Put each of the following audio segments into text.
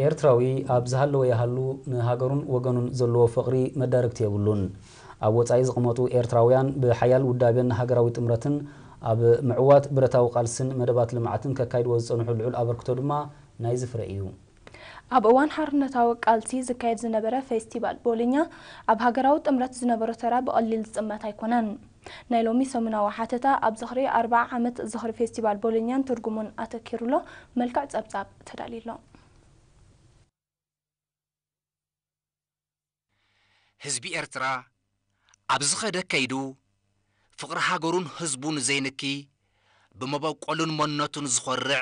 ኤርትራዊ ኣብ ዝሃለወ ይሃሉ ንሃገሩን ወገኑን ዘለዎ ፍቕሪ መዳርግቲ የብሉን። ኣብ ወጻኢ ዝቕመጡ ኤርትራውያን ብሓያል ውዳቤን ሃገራዊ ጥምረትን ኣብ ምዕዋት ብረታዊ ቃልስን መደባት ልምዓትን ከካይድዎ ዝጸንሑ ልዑል ኣበርክቶ ድማ ናይዚ ፍረ እዩ። ኣብ እዋን ሓርነታዊ ቃልሲ ዝካየድ ዝነበረ ፌስቲቫል ቦሎኛ ኣብ ሃገራዊ ጥምረት ዝነበሮ ተራ ብቐሊል ዝጥመት ኣይኮነን። ናይ ሎሚ ሰሙናዊ ሓተታ ኣብ ዝኽሪ ኣርብዓ ዓመት ዝኽሪ ፌስቲቫል ቦሎኛን ትርጉሙን ኣተኪሩሎ መልክዕ ጸብጻብ ተዳልዩሎ። ህዝቢ ኤርትራ ኣብ ዝኸደ ከይዱ ፍቕሪ ሃገሩን ህዝቡን ዘይንኪ፣ ብመበቆሉን መንነቱን ዝኾርዕ፣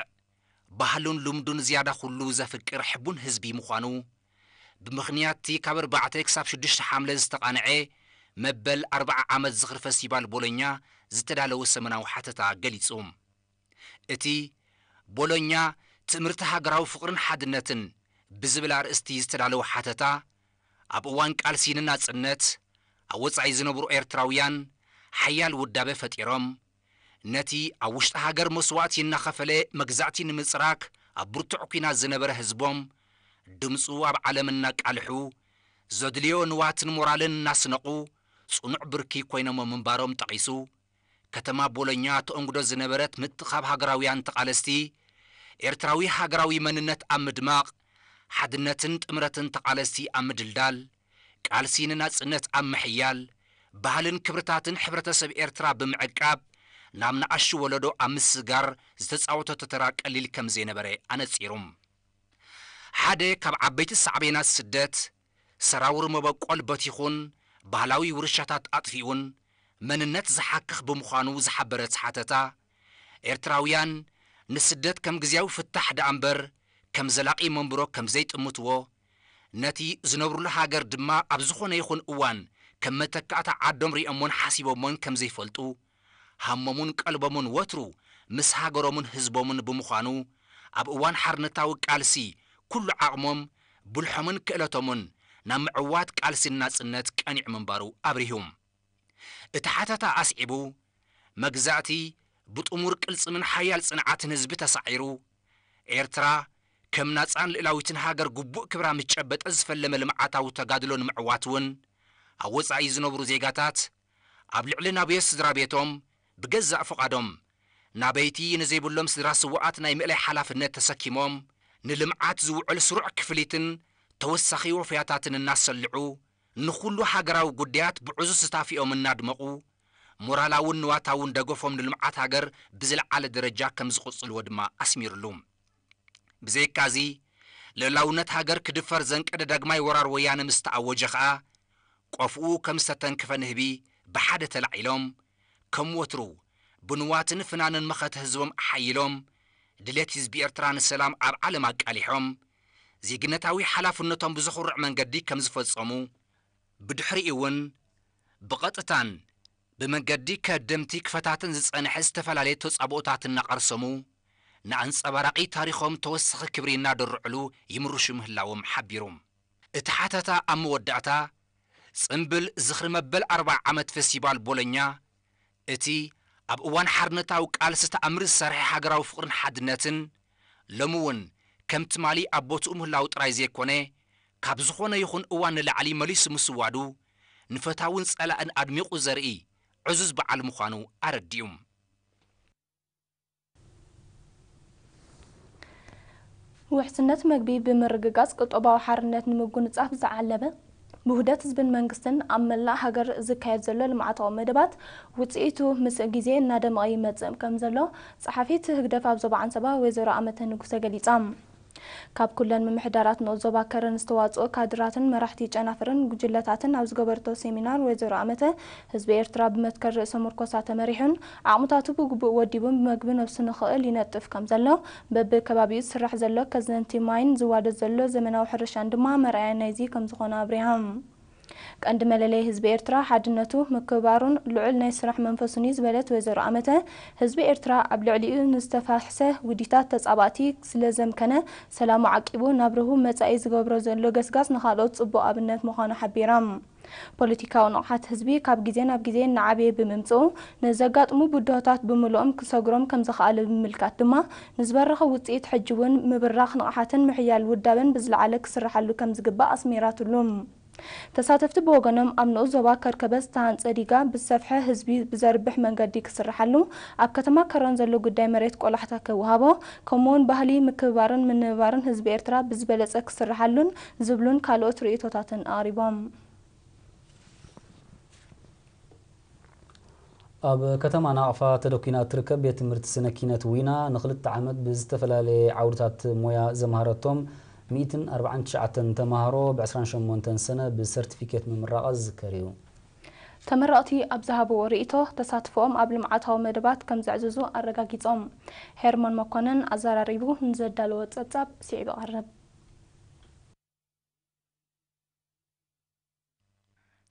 ባህሉን ልምዱን ዝያዳ ኩሉ ዘፍቅር ሕቡን ህዝቢ ምዃኑ፣ ብምኽንያት እቲ ካብ ኣርባዕተ ክሳብ ሽዱሽተ ሓምለ ዝተቓንዐ መበል ኣርብዓ ዓመት ዝኽሪ ፈስቲቫል ቦሎኛ ዝተዳለወ ሰሙናዊ ሓተታ ገሊጹ። እቲ ቦሎኛ ትእምርቲ ሃገራዊ ፍቕርን ሓድነትን ብዝብል ኣርእስቲ ዝተዳለወ ሓተታ፣ ኣብ እዋን ቃልሲ ንናጽነት ኣብ ወጻኢ ዝነብሩ ኤርትራውያን ሓያል ውዳበ ፈጢሮም፣ ነቲ ኣብ ውሽጢ ሃገር መስዋእቲ እናኸፈለ መግዛእቲ ንምጽራግ ኣብ ብርቱዕ ኲናት ዝነበረ ህዝቦም፣ ድምጹ ኣብ ዓለም እናቃልሑ፣ ዘድልዮ ንዋትን ሞራልን እናስነቑ፣ ጽኑዕ ብርኪ ኮይኖሞ ምንባሮም ጠቒሱ፣ ከተማ ቦሎኛ ተእንግዶ ዝነበረት ምትእኻብ ሃገራውያን ተቓለስቲ፣ ኤርትራዊ ሃገራዊ መንነት ኣብ ምድማቕ፣ ሓድነትን ጥምረትን ተቓለስቲ ኣብ ምድልዳል፣ ቃልሲ ንናጽነት ኣብ ምሕያል፣ ባህልን ክብርታትን ሕብረተሰብ ኤርትራ ብምዕቃብ፣ ናብ ንኣሽቱ ወለዶ ኣብ ምስጋር ዝተጻወተቶ ተራ ቀሊል ከም ዘይነበረ ኣነጺሩ። ሓደ ካብ ዓበይቲ ሳዕቤናት ስደት፣ ሰራውር መበቆል በቲኹን ባህላዊ ውርሻታት ኣጥፊኡን መንነት ዝሓክኽ ብምዃኑ ዝሓበረ እቲ ሓተታ፣ ኤርትራውያን ንስደት ከም ግዝያዊ ፍታሕ ደኣ እምበር ከም ዘላቒ መንብሮ ከም ዘይጥምትዎ፣ ነቲ ዝነብሩሉ ሃገር ድማ ኣብ ዝኾነ ይኹን እዋን ከም መተካእታ ዓዶም ሪኦሞን ሓሲቦሞን ከም ዘይፈልጡ፣ ሃሞምን ቀልቦምን ወትሩ ምስ ሃገሮምን ህዝቦምን ብምዃኑ፣ ኣብ እዋን ሓርነታዊ ቃልሲ ኩሉ ዓቕሞም፣ ብልሖምን ክእለቶምን ናብ ምዕዋት ቃልሲ ናጽነት ቀኒዑ ምንባሩ ኣብሪሁ። እቲ ሓተታ ኣስዒቡ፣ መግዛእቲ ብጥሙር ቅልጽምን ሓያል ጽንዓትን ህዝቢ ተሳዒሩ፣ ኤርትራ ከም ናጻን ልእላዊትን ሃገር ግቡእ ክብራ ምስ ጨበጠ ዝፈለመ ልምዓታዊ ተጋድሎ ንምዕዋት እውን፣ ኣብ ወጻኢ ዝነብሩ ዜጋታት ኣብ ልዕሊ ናብዮት ስድራ ቤቶም ብገዛእ ፍቓዶም ናበይቲ ንዘይብሎም ስድራ ስውኣት ናይ ምእላይ ሓላፍነት ተሰኪሞም፣ ንልምዓት ዝውዕል ስሩዕ ክፍሊትን ተወሳኺ ወፍያታትን እናሰልዑ፣ ንኹሉ ሃገራዊ ጉዳያት ብዕዙዝ ስታፊኦም እናድመቑ፣ ሞራላውን ንዋታውን ደገፎም ንልምዓት ሃገር ብዝለዓለ ደረጃ ከም ዝቕጽልዎ ድማ ኣስሚሩሉ። ብዘይካዚ፣ ልእላውነት ሃገር ክድፈር ዘንቀደ ዳግማይ ወራር ወያነ ምስ ተኣወጀ ኸኣ፣ ቆፍኡ ከም ዝተተንክፈ ንህቢ ብሓደ ተላዒሎም፣ ከም ወትሩ ብንዋትን ፍናንን መኸተ ህዝቦም ኣሓይሎም፣ ድሌት ህዝቢ ኤርትራ ንሰላም ኣብ ዓለም ኣቃሊሖም፣ ዜግነታዊ ሓላፍነቶም ብዘኹርዕ መንገዲ ከም ዝፈጸሙ፣ ብድሕሪኡ እውን ብቐጥታን ብመንገዲ ከደምቲ ክፈታትን ዝጸንሐ ዝተፈላለየ ተጻብኦታት እናቐርሰሙ፣ ንኣንጸባራቒ ታሪኾም ተወሳኺ ክብሪ እናደርዕሉ ይምርሹ ምህላዎም ሓቢሩ። እቲ ሓተታ ኣብ መወዳእታ፣ ጽምብል ዝኽሪ መበል ኣርብዓ ዓመት ፌስቲቫል ቦሎኛ፣ እቲ ኣብ እዋን ሓርነታዊ ቃልሲ ተኣምር ዝሰርሐ ሃገራዊ ፍቕርን ሓድነትን፣ ሎሚ እውን ከም ትማሊ ኣብ ቦትኡ ምህላው ጥራይ ዘይኮነ፣ ካብ ዝኾነ ይኹን እዋን ንላዕሊ መሊሱ ምስዋዱ፣ ንፈታውን ጸላእን ኣድሚቑ ዘርኢ ዕዙዝ በዓል ምዃኑ ኣረዲኡ። ውሕስነት መግቢ ብምርግጋጽ ቁጠባዊ ሓርነት ንምጉንጻፍ ዝዓለመ ብውህደት ህዝብን መንግስትን ኣብ መላእ ሃገር ዝካየድ ዘሎ ልምዓታዊ መደባት ውጽኢቱ ምስ ግዜ እናደመቐ ይመጽእ ከም ዘሎ ጸሓፊት ህግደፍ ኣብ ዞባ ዓንሰባ ወይዘሮ ኣመተ ንጉሰ ገሊጻ። ካብ ኩለን ምምሕዳራት ንኡስ ዞባ ከረን ዝተዋጽኦ ካድራትን መራሕቲ ጨናፍርን ጉጅለታትን ኣብ ዝገበረቶ ሴሚናር ወይዘሮ ኣመተ፣ ህዝቢ ኤርትራ ብመትከል ርእሰ ምርኮሳ ተመሪሑን ዓቕምታቱ ብግቡእ ወዲቡን ብመግቢ ነብሱ ንኽእል ይነጥፍ ከም ዘሎ፣ በብከባቢኡ ዝስራሕ ዘሎ ከዘንቲ ማይን ዝዋደድ ዘሎ ዘመናዊ ሕርሻን ድማ መርኣያ ናይዚ ከም ዝኾነ ኣብሪሃ። ቀንዲ መለለይ ህዝቢ ኤርትራ ሓድነቱ፣ ምክብባሩን ልዑል ናይ ስራሕ መንፈሱን እዩ ዝበለት ወይዘሮ ኣመተ፣ ህዝቢ ኤርትራ ኣብ ልዕሊኡ ንዝተፋሕሰ ውዲታት ተጻባእቲ ስለ ዘምከነ፣ ሰላሙ ዓቂቡ ናብ ርሁው መጻኢ ዝገብሮ ዘሎ ገስጋስ ንኻልኦት ጽቡቕ ኣብነት ምዃኑ ሓቢራ። ፖለቲካዊ ንቕሓት ህዝቢ ካብ ግዜ ናብ ግዜ እናዓበየ ብምምፅኡ፣ ንዘጋጥሙ ብድሆታት ብምልኦም ክሰግሮም ከምዝኸኣለ ብምምልካት ድማ፣ ንዝበረኸ ውፅኢት ሕጂ እውን ምብራኽ ንቕሓትን ምሕያል ውዳበን ብዝለዓለ ክስርሓሉ ከምዝግባእ ኣስሚራትሉ። ተሳተፍቲ ብወገኖም፣ ኣብ ንኡስ ዞባ ከርከበ ዝተሃንፀ ዲጋ ብዝሰፍሐ ህዝቢ ብዘርብሕ መንገዲ ክስርሓሉ፣ ኣብ ከተማ ከረን ዘሎ ጉዳይ መሬት ቆላሕታ ክወሃቦ፣ ከምኡውን ባህሊ ምክብባርን ምንብባርን ህዝቢ ኤርትራ ብዝበለፀ ክስርሓሉን ዝብሉን ካልኦት ርእይቶታትን ኣቕሪቦም። ኣብ ከተማ ናቕፋ ተደኲና እትርከብ ቤት ትምህርቲ ስነ ኪነት ዊና ንኽልተ ዓመት ብዝተፈላለየ ዓውድታት ሞያ ዘምሃረቶም ሚእትን ኣርባዓን ትሽዓተን ተምሃሮ ብ ዕስራን ሸሞንተን ሰነ ብሰርቲፊኬት ምምራቓ ዝዝከር እዩ። ተመረቕቲ ኣብ ዝሃብዎ ርእይቶ፣ ተሳትፎኦም ኣብ ልምዓታዊ መደባት ከም ዘዕዝዙ ኣረጋጊጾም። ሄርሞን መኮንን ኣዘራሪቡ ንዘዳለዎ ጸብጻብ ስዒቡ ይቐርብ።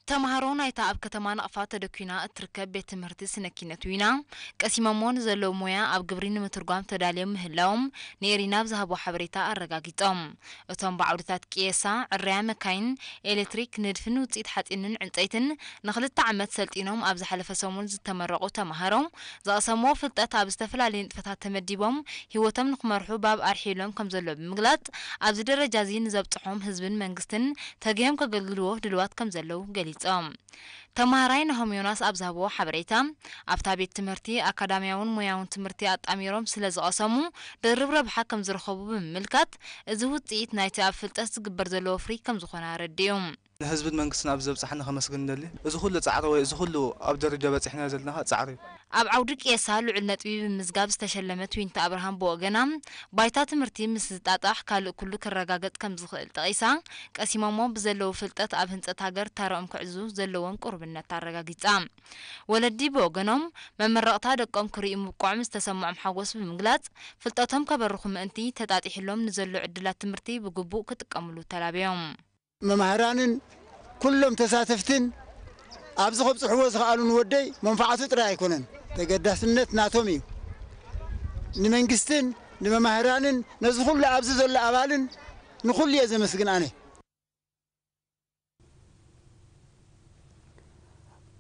ተምሃሮ ናይታ ኣብ ከተማ ናቕፋ ተደኲና እትርከብ ቤት ትምህርቲ ስነ ኪነት ዊና፣ ቀሲሞሞ ንዘለዉ ሞያ ኣብ ግብሪ ንምትርጓም ተዳልዮም ምህላዎም ንኤሪና ብዝሃቦ ሓበሬታ ኣረጋጊጾም። እቶም ብዓውድታት ቅየሳ፣ ዕረያ መካይን፣ ኤሌክትሪክ፣ ንድፍን ውጽኢት ሓጺንን ዕንጸይትን ንኽልተ ዓመት ሰልጢኖም ኣብ ዝሓለፈ ሰሙን ዝተመረቑ ተምሃሮ፣ ዝቐሰምዎ ፍልጠት ኣብ ዝተፈላለዩ ንጥፈታት ተመዲቦም ህይወቶም ንኽመርሑ ባብ ኣርሒሎም ከም ዘሎ ብምግላጽ፣ ኣብዚ ደረጃ እዚ ንዘብጽሖም ህዝብን መንግስትን ተጊሆም ከገልግልዎ ድልዋት ከም ዘለዉ ገሊጾም። ተምሃራይ ናሆም ዮናስ ኣብ ዝሃብዎ ሓበሬታ፣ ኣብታ ቤት ትምህርቲ ኣካዳሚያውን ሞያውን ትምህርቲ ኣጣሚሮም ስለ ዝቐሰሙ፣ ድርብ ረብሓ ከም ዝረኸቡ ብምምልካት፣ እዚ ውጽኢት ናይቲ ኣብ ፍልጠት ዝግበር ዘሎ ወፍሪ ከም ዝኾነ ኣረዲኡ። ንህዝብን መንግስትን ኣብዚ ዘብጽሓና ከመስግን ንደሊ። እዚ ኩሉ ጻዕሪ ወይ እዚ ኩሉ ኣብ ደረጃ በጺሕና ዘለና ጻዕሪ እዩ። ኣብ ዓውዲ ቅየሳ ልዑል ነጥቢ ብምዝጋብ ዝተሸለመት ዊንታ ኣብርሃም ብወገና፣ ባይታ ትምህርቲ ምስ ዝጣጣሕ ካልእ ኩሉ ክረጋገጽ ከም ዝኽእል ጠቒሳ፣ ቀሲሞሞ ብዘለዉ ፍልጠት ኣብ ህንጸት ሃገር ታረኦም ክዕዙ ዘለዎም ቁርብነት ኣረጋጊጻ። ወለዲ ብወገኖም፣ መመረቕታ ደቆም ክርእዩ ምብቅዖም ዝተሰምዖም ሓጎስ ብምግላጽ፣ ፍልጠቶም ከበርኹ ምእንቲ ተጣጢሕሎም ንዘሎ ዕድላት ትምህርቲ ብግቡእ ክጥቀምሉ ተላብዮም። መማህራንን ኩሎም ተሳተፍትን ኣብዚ ከብጽሕዎ ዝኸኣሉ ንወደይ መንፋዓቱ ጥራይ ኣይኮነን፣ ተገዳስነት ናቶም እዩ። ንመንግስትን ንመማህራንን ነዚ ኩሉ ኣብዚ ዘሎ ኣባልን ንኹሉ እየ ዘመስግን ኣነ።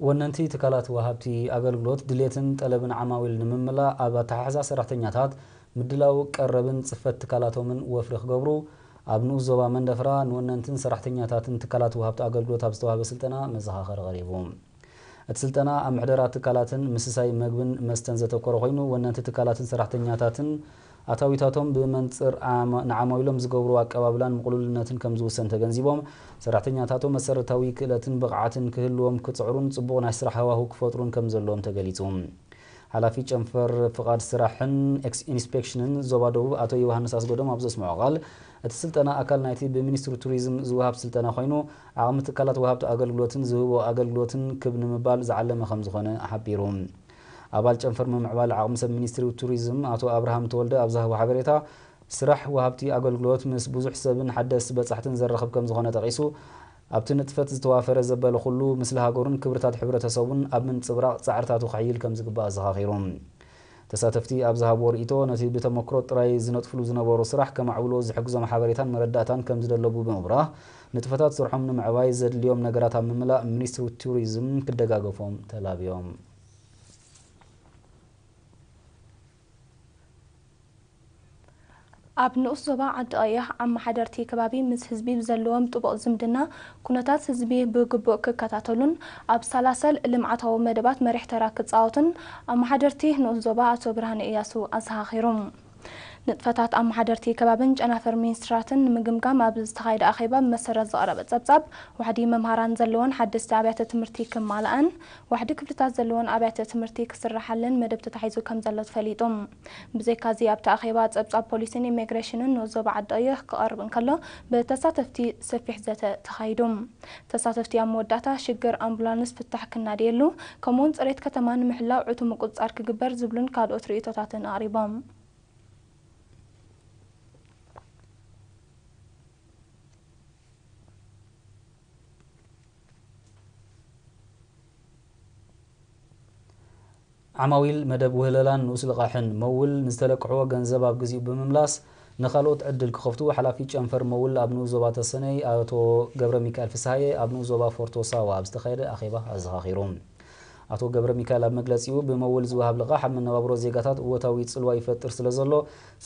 ወነንቲ ትካላት ወሃብቲ ኣገልግሎት ድሌትን ጠለብን ዓማዊል ንምምላእ ኣብ ኣተሓሕዛ ሰራሕተኛታት፣ ምድላው ቀረብን ጽፈት ትካላቶምን ወፍሪ ክገብሩ ኣብ ንኡስ ዞባ መንደፈራ ንወነንትን ሰራሕተኛታትን ትካላት ወሃብቲ ኣገልግሎት ኣብ ዝተዋህበ ስልጠና መዘኻኸሪ ቀሪቡ። እቲ ስልጠና ኣብ ምሕደራ ትካላትን ምስሳይ መግብን መስተን ዘተኮረ ኮይኑ፣ ወነንቲ ትካላትን ሰራሕተኛታትን ኣታዊታቶም ብመንጽር ዓማ-፣ ንዓማዊሎም ዝገብሩ ኣቀባብላን ምቕሉልነትን ከም ዝውሰን ተገንዚቦም፣ ሰራሕተኛታቶም መሰረታዊ ክእለትን ብቕዓትን ክህልዎም ክጽዕሩን ጽቡቕ ናይ ስራሕ ሃዋህው ክፈጥሩን ከም ዘለዎም ተገሊጹ። ሓላፊ ጨንፈር ፍቓድ ስራሕን ኤክስ-፣ ኢንስፔክሽንን ዞባ ደቡብ ኣቶ ዮሃንስ ኣስገዶም ኣብ ዘስምዖ ቃል፣ እቲ ስልጠና ኣካል ናይቲ ብሚኒስትሪ ቱሪዝም ዝወሃብ ስልጠና ኮይኑ፣ ዓቕሚ ትካላት ወሃብቲ ኣገልግሎትን ዝህቦ ኣገልግሎትን ክብ ንምባል ዝዓለመ ከም ዝኾነ ሓቢሩ። ኣባል ጨንፈር ምምዕባል ዓቕሚ ሰብ ሚኒስትሪ ቱሪዝም ኣቶ ኣብርሃም ተወልደ ኣብ ዝሃቦ ሓበሬታ፣ ስራሕ ወሃብቲ ኣገልግሎት ምስ ብዙሕ ሰብን ሓደስቲ በጻሕትን ዘራኽብ ከም ዝኾነ ጠቒሱ፣ ኣብቲ ንጥፈት ዝተዋፈረ ዘበለ ኩሉ፣ ምስሊ ሃገሩን ክብርታት ሕብረተሰቡን ኣብ ምንጽብራቕ ጻዕርታቱ ከሕይል ከም ዝግባእ ኣዘኻኺሩ። ተሳተፍቲ ኣብ ዝሃብዎ ርእይቶ፣ ነቲ ብተመክሮ ጥራይ ዝነጥፍሉ ዝነበሩ ስራሕ ከማዕብልዎ ዝሕግዞም ሓበሬታን መረዳእታን ከም ዝደለቡ ብምብራህ፣ ንጥፈታት ስርሖም ንምዕባይ ዘድልዮም ነገራት ኣብ ምምላእ ሚኒስትሪ ቱሪዝም ክደጋገፎም ተላብዮም። ኣብ ንኡስ ዞባ ዓዲ ቀይሕ ኣመሓደርቲ ከባቢ ምስ ህዝቢ ብዘለዎም ጥቡቕ ዝምድና፣ ኩነታት ህዝቢ ብግቡእ ክከታተሉን ኣብ ሰላሰል ልምዓታዊ መደባት መሪሕ ተራ ክጻወቱን ኣመሓደርቲ ንኡስ ዞባ ኣቶ ብርሃነ እያሱ ኣዘኻኺሩ። ንጥፈታት ኣመሓደርቲ ከባብን ጨናፍር ሚኒስትራትን ንምግምጋም ኣብ ዝተኻየደ ኣኼባ ብመሰረት ዝቐረበ ጸብጻብ፣ ዋሕዲ መምሃራን ዘለወን ሓደስቲ ኣብያተ ትምህርቲ ክማልኣን፣ ዋሕዲ ክፍልታት ዘለወን ኣብያተ ትምህርቲ ክስርሓለን መደብ ተታሒዙ ከም ዘሎ ተፈሊጡ። ብዘይካዚ ኣብቲ ኣኼባ ጸብጻብ ፖሊስን ኢሚግሬሽንን ንኡስ ዞባ ዓዲ ቀይሕ ክቐርብ እንከሎ፣ ብተሳተፍቲ ሰፊሕ ዘተ ተኻይዱ። ተሳተፍቲ ኣብ መወዳእታ ሽግር ኣምቡላንስ ፍታሕ ክናደየሉ፣ ከምኡውን ጽሬት ከተማ ንምሕላው ዕቱብ ምቁጽጻር ክግበር ዝብሉን ካልኦት ርእይቶታትን ኣቕሪቦም። ዓማዊል መደብ ውህለላን ንኡስ ልቓሕን መውል ንዝተለቅሕዎ ገንዘብ ኣብ ግዚኡ ብምምላስ ንኻልኦት ዕድል ክኸፍቱ ሓላፊ ጨንፈር መውል ኣብ ንኡስ ዞባ ተሰነይ ኣቶ ገብረ ሚካኤል ፍስሃየ ኣብ ንኡስ ዞባ ፎርቶ ሳዋ ኣብ ዝተኻየደ ኣኼባ ኣዘኻኺሩ። ኣቶ ገብረ ሚካኤል ኣብ መግለጺኡ፣ ብመውል ዝወሃብ ልቓሕ ኣብ መነባብሮ ዜጋታት እወታዊ ጽልዋ ይፈጥር ስለ ዘሎ፣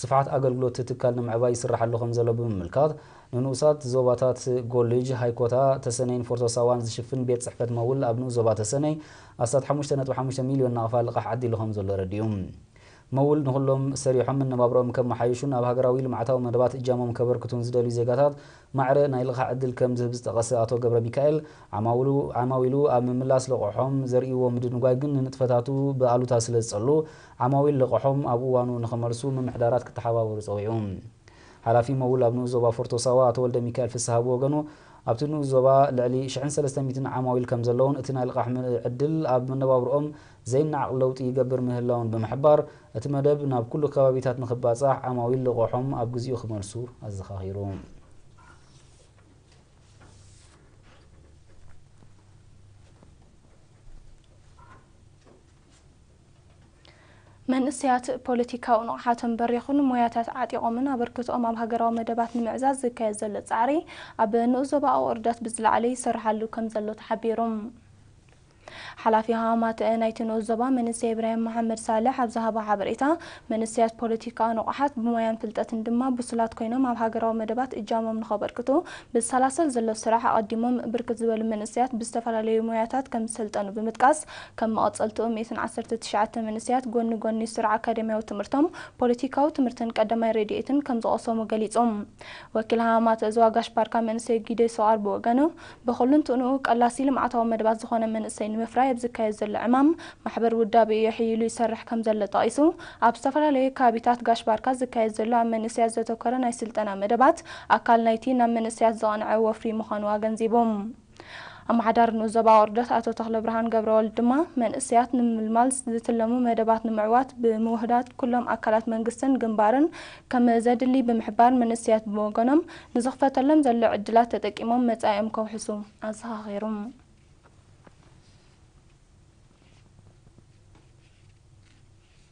ስፍሓት ኣገልግሎት እቲ ትካል ንምዕባይ ይስራሕ ኣሎ ከም ዘሎ ብምምልካት፣ ንንኡሳት ዞባታት ጎልጅ፣ ሃይኮታ፣ ተሰነይን ፎርቶ ሳዋን ዝሽፍን ቤት ጽሕፈት መውል ኣብ ንኡስ ዞባ ተሰነይ ኣስታት ሓሙሽተ ነጥቢ ሓሙሽተ ሚልዮን ናቕፋ ልቓሕ ዓዲሉ ከም ዘሎ ኣረዲኡ። መውል ንኹሎም ሰሪሖም መነባብሮኦም ከመሓይሹን ኣብ ሃገራዊ ልምዓታዊ መደባት እጃሞም ከበርክቱን ዝደልዩ ዜጋታት ማዕረ ናይ ልቓሕ ዕድል ከም ዝህብ ዝጠቐሰ ኣቶ ገብረ ሚካኤል፣ ዓማውሉ ዓማዊሉ ኣብ ምምላስ ልቕሖም ዘርእይዎ ምድንጓይ ግን ንንጥፈታቱ ብኣሉታ ስለ ዝጸሉ፣ ዓማዊል ልቕሖም ኣብ እዋኑ ንኽመልሱ ምምሕዳራት ክተሓባበሩ ጸዊዑ። ሓላፊ መውል ኣብ ንኡስ ዞባ ፎርቶ ሳዋ ኣቶ ወልደ ሚካኤል ፍስሃ ብወገኑ፣ ኣብቲ ንኡስ ዞባ ልዕሊ ሽሕን ሰለስተ ሚእትን ዓማዊል ከም ዘለውን እቲ ናይ ልቓሕ ም- ዕድል ኣብ መነባብርኦም ዘይነዓቕ ለውጢ ይገብር ምህላውን ብምሕባር፣ እቲ መደብ ናብ ኩሉ ከባቢታት ንኽባጻሕ ዓማዊል ልቕሖም ኣብ ግዚኡ ክመልሱ ኣዘኻኺሩ። መንእሰያት ፖለቲካዊ ንቕሓቶም በሪኹን ሞያታት ዓጢቖምን ኣበርክቶኦም ኣብ ሃገራዊ መደባት ንምዕዛዝ ዝካየድ ዘሎ ጻዕሪ ኣብ ንኡስ ዞባ ኣቑርደት ብዝለዓለ ይሰርሓሉ ከም ዘሎ ተሓቢሩ። ሓላፊ ሃማተ ናይቲ ንኡስ ዞባ መንእሰይ ኢብራሂም መሓመድ ሳልሕ ኣብ ዝሃቦ ሓበሬታ፣ መንእሰያት ፖለቲካዊ ንቑሓት ብሞያን ፍልጠትን ድማ ብሱላት ኮይኖም ኣብ ሃገራዊ መደባት እጃሞም ንኸበርክቱ ብዝሰላሰል ዘሎ ስራሕ ኣቐዲሞም ብርክት ዝበሉ መንእሰያት ብዝተፈላለዩ ሞያታት ከም ዝሰልጠኑ ብምጥቃስ፣ ከም መቐጸልትኡ ሚእትን ዓሰርተ ትሽዓተ መንእሰያት ጎኒ ጎኒ ስሩዕ ኣካደሚያዊ ትምህርቶም ፖለቲካዊ ትምህርትን ቀዳማይ ረድኤትን ከም ዝቐሰሙ ገሊጾም። ወኪል ሃማተ ዞባ ጋሽ ባርካ መንእሰይ ጊደ ሶቓር ብወገኑ፣ ብኹሉንትንኡ ቀላሲ ልምዓታዊ መደባት ዝኾነ መንእሰይ ንምፍራይ ኣብ ዝካየድ ዘሎ ዕማም ማሕበር ውዳቤ የሕይሉ ይሰርሕ ከም ዘሎ ጠቒሱ፣ ኣብ ዝተፈላለዩ ከባቢታት ጋሽ ባርካ ዝካየድ ዘሎ ኣብ መንእሰያት ዘተኮረ ናይ ስልጠና መደባት ኣካል ናይቲ ናብ መንእሰያት ዘቕንዐ ወፍሪ ምዃኑ ኣገንዚቡ። ኣመሓዳሪ ንኡስ ዞባ ኣቑርደት ኣቶ ተኽለብርሃን ገብረወልድ ድማ፣ መንእሰያት ንምምልማል ዝትለሙ መደባት ንምዕዋት ብምውህዳት ኩሎም ኣካላት መንግስትን ግንባርን ከም ዘድሊ ብምሕባር፣ መንእሰያት ብወገኖም ንዝኽፈተሎም ዘሎ ዕድላት ተጠቂሞም መጻኢኦም ከውሕሱ ኣዘኻኺሩ።